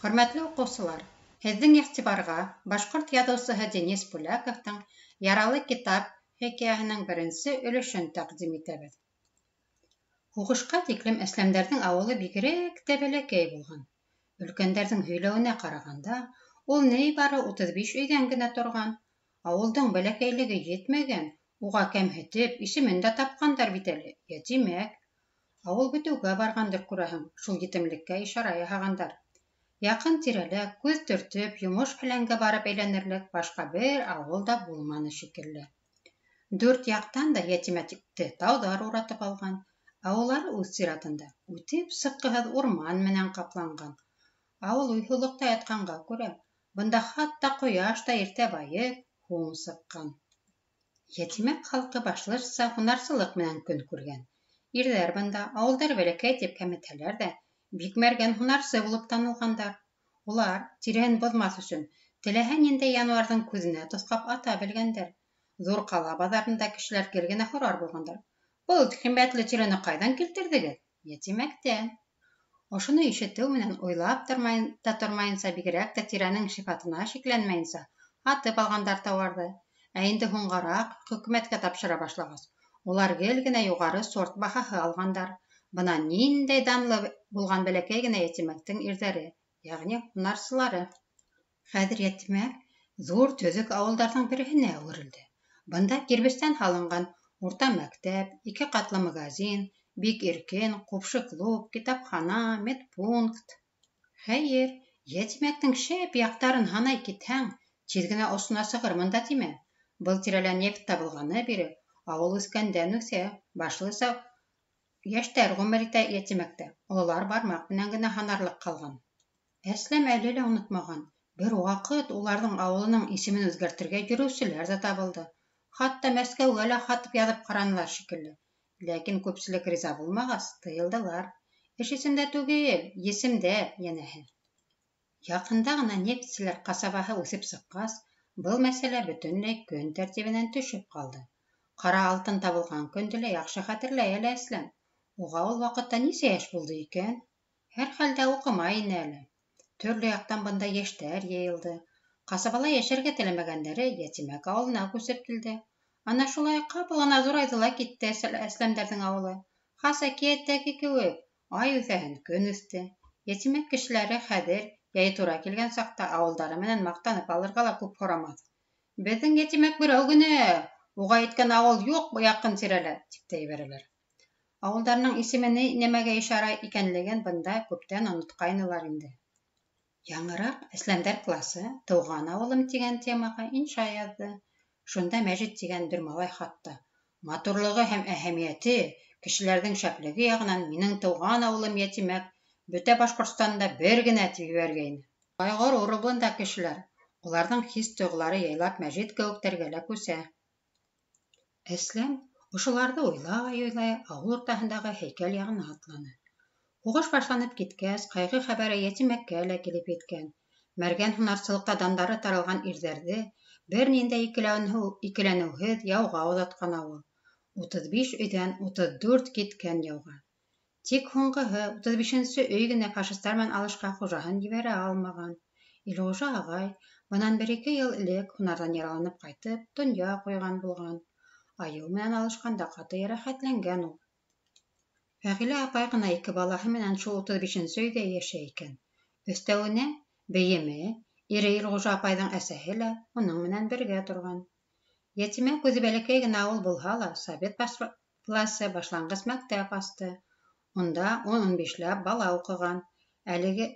Хөрмәтле уҡыусылар, һеҙҙең иғтибарға башҡорт яҙыусыһы Денис Поляковтың «Яралы китап» хикәйәһенең беренсе өлөшөн тәҡдим итәбеҙ. Һуғышҡа тиклем Әсләмдәрҙең ауылы бигерәк тә бәләкәй булған. Өлкәндәрҙең һөйләүенә ҡарағанда, ул ни бары 35 өйҙән генә торған. Ауылдың бәләкәйлеге етмәгән, уға кәмһетеп, исемен дә тапҡандар бит әле – Йәтимәк. Ауыл бөтөүгә барғандыр, күрәһең, шул етемлеккә ишара яһағандар. Яҡын-тирәлә күҙ төртөп, йомош-фәләнгә барып әйләнерлек башҡа бер ауыл да булманы шикелле. Дүрт яҡтан да Йәтимәкте тауҙар уратып алған, ә улары үҙ сиратында үтеп сыҡҡыһыҙ урман менән ҡапланған. Ауыл уйһыулыҡта ятҡанға күрә, бында хатта ҡояш та иртә байып, һуң сыҡҡан. Йәтимәк халҡы башлыса һунарсылыҡ менән көн күргән. Ирҙәр бында, ауылдары бәләкәй тип кәмһетһәләр ҙә, бик мәргән һунарсы булып танылғандар. Улар, тиреһен боҙмаҫ өсөн, теләһә ниндәй януарҙың күҙенә тоҫҡап ата белгәндәр. Ҙур ҡала баҙарында кешеләр гел генә һорар булғандар: «Был ҡиммәтле тирене ҡайҙан килтерҙегеҙ?» «Йәтимәктән». Ошоно ишетеү менән уйлап та тормайынса, бигерәк тә тиренең сифатына шикләнмәйенсә, һатып алғандар тауарҙы. Ә инде һуңғараҡ хөкүмәткә тапшыра башлағас, улар гел генә юғары сорт баһаһы алғандар. Бына ниндәй данлы булған бәләкәй генә Йәтимәктең ирҙәре, йәғни һунарсылары. Хәҙер Йәтимәк ҙур төҙөк ауылдарҙың береһенә әүерелде. Бында кирбестән һалынған урта мәктәп, ике ҡатлы магазин, бик иркен, ҡупшы клуб, китапхана, медпункт. Хәйер, Йәтимәктең шәп яҡтарын һанай китһәң, тиҙ генә осона сығырмын да тимә. Был тирәлә нефть табылғаны бире ауыл үҫкәндән-үҫә, башлыса йәштәр ғүмер итә Йәтимәктә, ололар бармаҡ менән генә һанарлыҡ ҡалған. Әсләм әле лә онотмаған, бер ваҡыт уларҙың ауылының исемен үҙгәртергә йөрөүселәр ҙә табылды. Хатта Мәскәүгә лә хат яҙып ҡаранылар шикелле. Ләкин күпселек риза булмағас, тыйылдылар. Эш исемдә түгел, есемдә, йәнәһе. Яҡында ғына нефтселәр ҡасабаһы үҫеп сыҡҡас, был мәсьәлә бөтөнләй көн тәртибенән төшөп ҡалды. Ҡара алтын табылған көндө лә яҡшы хәтерләй әле Әсләм. Уға ул ваҡытта нисә йәш булды икән? Һәр хәлдә уҡымай ине әле. Төрлө яҡтан бында йәштәр йыйылды. Ҡасабала йәшәргә теләмәгәндәре Йәтимәк ауылына күсеп килде. Ана шулай ҡапыл ғына ҙурайҙы ла китте Әсләмдәрҙең ауылы. Хас әкиәттәге кеүек, ай үҫәһен көн үҫте. Йәтимәк кешеләре хәҙер, яйы тура килгән саҡта, ауылдары менән маҡтанып алырға ла күп һорамаҫ. «Беҙҙең Йәтимәк берәү генә, уға еткән ауыл юҡ яҡын тирәлә», тип тә ебәрәләр. Ауылдарының исеме ни нәмәгә ишара икәнлеген бында күптән онотҡайнылар инде. Яңыраҡ Әсләмдәр класы «Тыуған ауылым» тигән темаға инша яҙҙы. Шунда Мәжит тигән бер малай хатта: «Матурлығы һәм әһәмиәте, кешеләрҙең шәплеге яғынан минең тыуған ауылым Йәтимәк бөтә Башҡортостанда бер генә», тип ебәргәйне. Шулай ғорур бында кешеләр. Уларҙың хис-тойғолары яйлап Мәжит кеүектәргә лә күсә. Әсләм ошоларҙы уйлай-уйлай ауыл уртаһындағы һәйкәл яғына атланы. Һуғыш башланып киткәс, ҡайғы хәбәре Йәтимәккә лә килеп еткән. Мәргән һунарсылыҡта дандары таралған ирҙәрҙе бер ниндәй икеләнеүһеҙ яуға оҙатҡан ауыл. 35 өйҙән 34 киткән яуға. Тик һуңғыһы, 35-нсе өй генә фашистар менән алышҡа хужаһын ебәрә алмаған. Илғужа ағай бынан бер-ике йыл элек һунарҙан яраланып ҡайтып, донъя ҡуйған булған. Айыу менән алышҡанда ҡаты йәрәхәтләнгән ул. Фәғилә апай ғына ике балаһы менән шул 35-нсе өйҙә йәшәй икән. Өҫтәүенә, бейеме, ире Илғужа апайҙың әсәһе лә уның менән бергә торған. Йәтимәк үҙе бәләкәй генә ауыл булһа ла, совет власы башланғыс мәктәп асты. Унда ун-ун бишләп бала уҡыған. Әлеге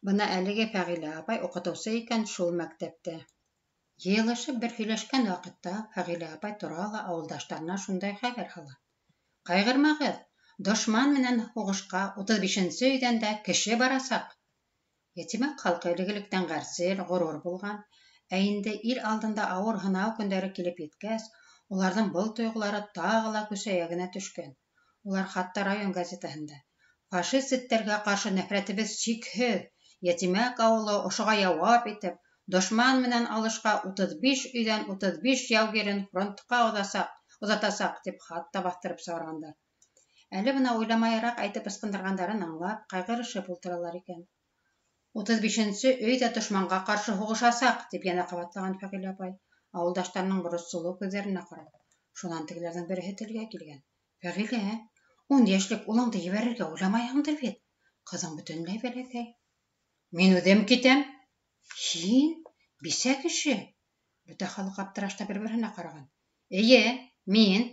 Бына әлеге Фәғилә апай уҡытыусы икән шул мәктәптә. Йыйылышып бер һөйләшкән ваҡытта Фәғилә апай тора ла ауылдаштарына шундай хәбәр һала: «Ҡайғырмағыҙ, дошман менән һуғышҡа 35-нсе өйҙән дә кеше барасаҡ!» Йәтимәк халҡы элек-электән ғәрсел, ғорур булған. Ә инде ил алдында ауыр һынау көндәре килеп еткәс, уларҙың был тойғолары тағы ла көсәйә генә төшкән. Улар хатта район газетаһында: «Фашист эттәргә ҡаршы нәфрәтебеҙ сикһеҙ, Йәтимәк ауылы ошоға яуап итеп, дошман менән алышҡа 35 өйҙән 35 яугирен фронтҡа оҙатасаҡ», тип хат та баҫтырып сығарғандар. Әле бына уйламайыраҡ әйтеп ысҡындырғандарын аңлап, ҡайғырышып ултыралар икән. 35-нсе өй ҙә дошманға ҡаршы һуғышасаҡ, тип йәнә ҡабатлаған Фәғилә апай, ауылдаштарының борсоулы күҙҙәренә ҡарап. Шунан тегеләрҙең береһе телгә килгән. Фәғилә, 10 йәшлек улыңды ебәрергә уйламайһыңдыр бит? Ҡыҙың бөтөнләй бәләкәй. Мин үҙем китәм. Һин, бисә кеше. Бөтә халыҡ аптырашта бер-береһенә ҡараған. Эйе, мин,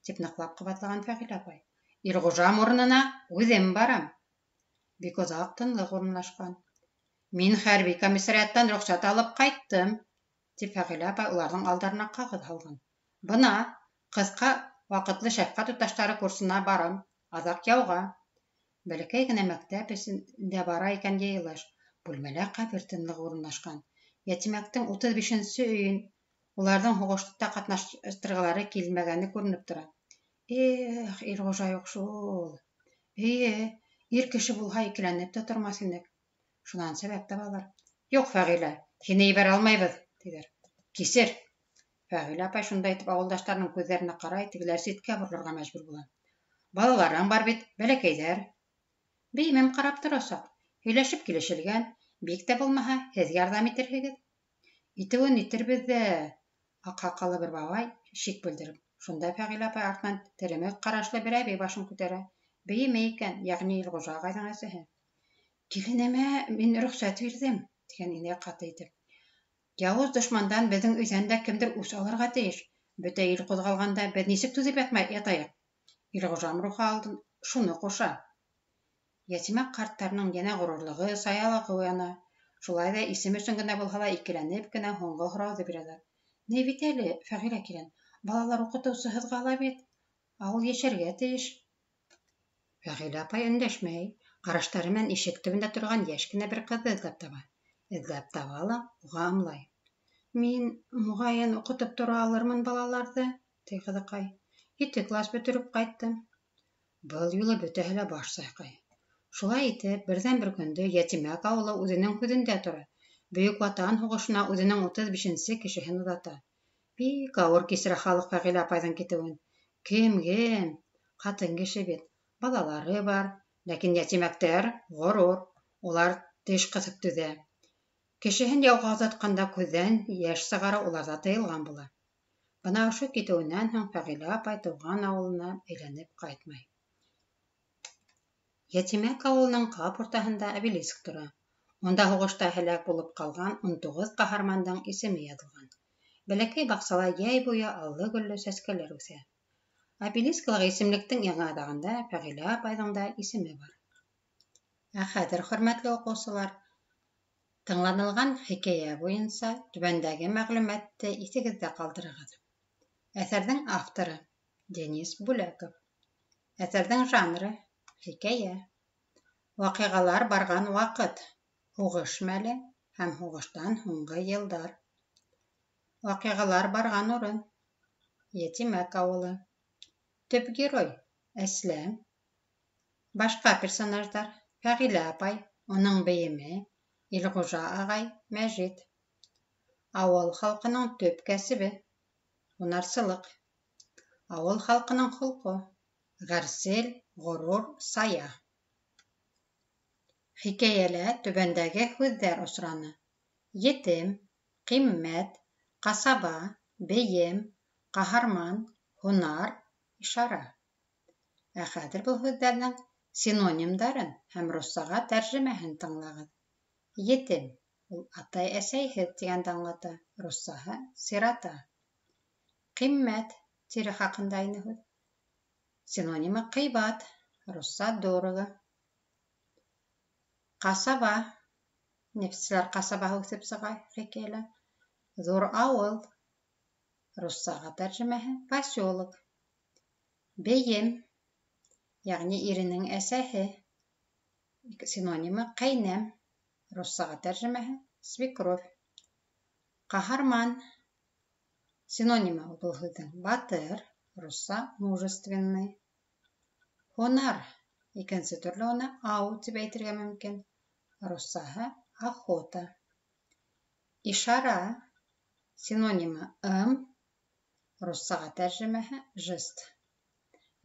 тип ныҡлап ҡабатлаған Фәғилә апай. Илғужам урынына үҙем барам. Бик оҙаҡ тынлыҡ урынлашҡан. Мин хәрби комиссариаттан рөхсәт алып ҡайттым, тип Фәғилә апай уларҙың алдарына ҡағыҙ һалған. Бына ҡыҫҡа ваҡытлы шәфҡәт туташтары курсына барам, аҙаҡ яуға. Бәләкәй генә мәктәп эсендә бара икән йыйылыш. Бүлмәлә ҡәбер тынлығы урынлашҡан. Йәтимәктең 35-нсе өйөн уларҙың һуғышта ҡатнаштырғылары килмәгәне күренеп тора. Эх, Илғужа юҡ шул. Эйе, ир кеше булһа икеләнеп тә тормаҫ инек. Шунан сәбәп табалар. Юҡ, Фәғилә, һине ебәрә алмайбыҙ, тиҙәр. Кисер. Фәғилә апай шундай итеп ауылдаштарының күҙҙәренә ҡарай, тегеләр ситкә боролорға мәжбүр була. Балаларың бар бит, бәләкәйҙәр. Бейемем ҡарап торасаҡ. Һөйләшеп килешелгән, бик тә булмаһа, һеҙ ярҙам итерһегеҙ. Итеүен итербеҙ ҙә, аҡһаҡаллы бер бабай шик белдереп. Шунда Фәғилә апай артынан теремек ҡарашлы бер әбей башын күтәрә. Бейеме икән, йәғни Илғужа ағайҙың әсәһе. Киленемә мин рөхсәт бирҙем, тигән инәй ҡаты итеп. Яуыз дошмандан беҙҙең өйҙән дә кемдер үс алырға тейеш. Бөтә ил ҡуҙғалғанда беҙ нисек түҙеп ятайыҡ? Илғужам рухы алдын шуны ҡуша. Йәтимәк ҡарттарының йәнә ғорурлығы, саялығы уяна. Шулай ҙа исем өсөн генә булһа ла икеләнеп кенә һуңғы һорауҙы бирәләр. Ни бит әле, Фәғилә килен, балалар уҡытыусыһыҙ ҡала бит. Ауыл йәшәргә тейеш. Фәғилә апай өндәшмәй, ҡараштары менән ишек төбөндә торған йәш кенә бер ҡыҙҙы эҙләп таба. Эҙләп таба ла, уға ымлай. Мин, моғайын, уҡытып тора алырмын балаларҙы, ти ҡыҙыҡай. 7 класс бөтөрөп ҡайттым. Был юлы бөтәһе лә баш сайҡай. Шулай итеп, берҙән-бер көндө Йәтимәк ауылы үҙенең һүҙендә тора. Бөйөк Ватан һуғышына үҙенең 35-нсе кешеһен оҙата. Бик ауыр кисерә халыҡ Фәғилә апайҙың китеүен. Кем-кем? Ҡатын кеше бит. Балалары бар. Ләкин йәтимәктәр ғорур. Улар теш ҡыҫып түҙә. Кешеһен яуға оҙатҡанда күҙҙән йәш сығарыу уларҙа тыйылған була. Бына ошо китеүенән һуң Фәғилә апай тыуған ауылына әйләнеп ҡайтмай. Йәтимәк ауылының ҡап уртаһында обелиск тора. Унда һуғышта һәләк булып ҡалған 19 ҡаһармандың исеме яҙылған. Бәләкәй баҡсала йәй буйы аллы-гөллө сәскәләр үҫә. Обелискалағы исемлектең яңы аҙағында Фәғилә апайҙың да исеме бар. Ә хәҙер, хөрмәтле уҡыусылар, тыңланылған хикәйә буйынса түбәндәге мәғлүмәтте иҫегеҙҙә ҡалдырығыҙ. Әҫәрҙең авторы Денис Бүләков. Әҫәрҙең жанры хикәйә. Ваҡиғалар барған ваҡыт һуғыш мәле һәм һуғыштан һуңғы йылдар. Ваҡиғалар барған урын Йәтимәк ауылы. Төп герой Әсләм. Башҡа персонаждар Фәғилә апай, уның бейеме, Илғужа ағай, Мәжит. Ауыл халҡының төп кәсебе һунарсылыҡ. Ауыл халҡының холҡо ғәрсел, ғорур, сая. Хикәйәлә түбәндәге һүҙҙәр осраны: етем, ҡиммәт, ҡасаба, бейем, ҡаһарман, һунар, ишара. Ә хәҙер был һүҙҙәрҙең синонимдарын һәм руссаға тәржемәһен тыңлағыҙ. Етем ул атай-әсәйһеҙ тигәнде аңлата, руссаһы сирота. Ҡиммәт тире хаҡында ине һүҙ. Синонимы ҡыйбат, русса дорого. Ҡасаба, нефтселәр ҡасабаһы үҫеп сыға хикәйәлә. Ҙур ауыл, руссаға тәржемәһе поселок. Бейем, йәғни иренең әсәһе, синонимы ҡәйнәм, руссаға тәржемәһе свекровь. Ҡаһарман, синонимы был һүҙҙең батыр, русса мужественный. Һунар, икенсе төрлө уны ау тип әйтергә мөмкин, руссаһы охота. Ишара, синонимы ым, руссаға тәржемәһе жест.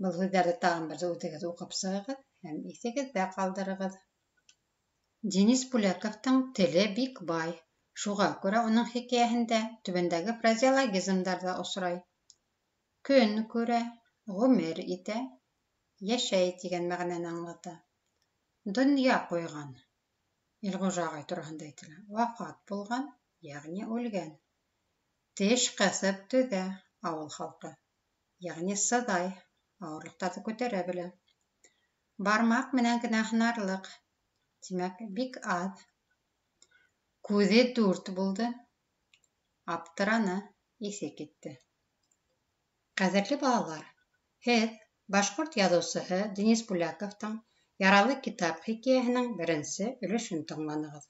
Был һүҙҙәрҙе тағын бер үҙегеҙ уҡып сығығыҙ һәм иҫегеҙҙә ҡалдырығыҙ. Денис Пуляковтың теле бик бай, шуға күрә уның хикәйәһендә түбәндәге фразеологизмдар ҙа осрай: Көн күрә, ғүмер итә, йәшәй тигән мәғәнәне аңлата. Донъя ҡуйған, Илғужа ағай тураһында әйтелә, вафат булған, йәғни үлгән. Теш ҡыҫып түҙә ауыл халҡы, йәғни сыҙай, ауырлыҡтарҙы күтәрә белә. Бармаҡ менән генә һанарлыҡ, тимәк, бик аҙ. Күҙе дүрт булды, аптыраны, иҫе китте. Ҡәҙерле балалар, һеҙ башҡорт яҙыусыһы Денис Пуляковтың «Яралы китап» хикәйәһенең беренсе өлөшөн тыңланығыҙ.